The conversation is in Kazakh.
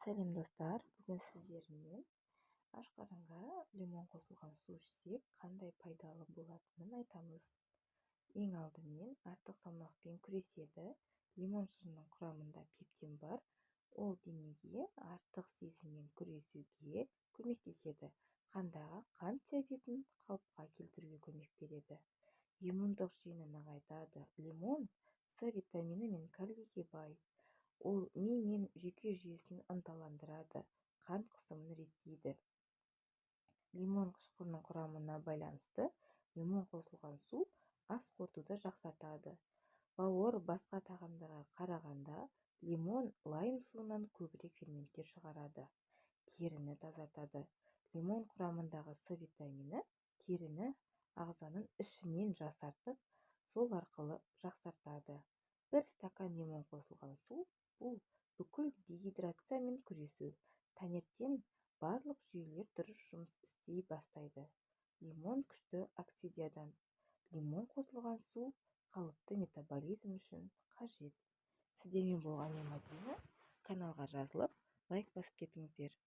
Сәлем, достар! Бүгін сіздермен аш қарынға лимон қосылған су ішсек, қандай пайдалы болатынын айтамыз. Ең алдымен, артық салмақпен күреседі. Лимон шырынының құрамында пектин бар. Ол денеге артық сезіммен күресуге көмектеседі, қандағы қант диабетін қалыпқа келтіруге көмек береді, иммундық жүйені нығайтады. Лимон С витамині мен калийге бай. Ол ми мен жүйке жүйесін ынталандырады, қан қысымын реттейді. Лимон қышқылының құрамына байланысты лимон қосылған су ас қорытуды жақсартады. Бауыр басқа тағамдарға қарағанда лимон, лайм суынан көбірек ферменттер шығарады. Теріні тазартады. Лимон құрамындағы С витамині теріні ағзаның ішінен жасартып, сол арқылы жақсартады. Бір стакан лимон қосылған су – бұл бүкіл дегидрациямен күресу. Таңертең барлық жүйелер дұрыс жұмыс істей бастайды. Лимон – күшті антиоксидант. Лимон қосылған су қалыпты метаболизм үшін қажет. Сіздермен болған мен, Мадина. Каналға жазылып, лайк басып кетіңіздер.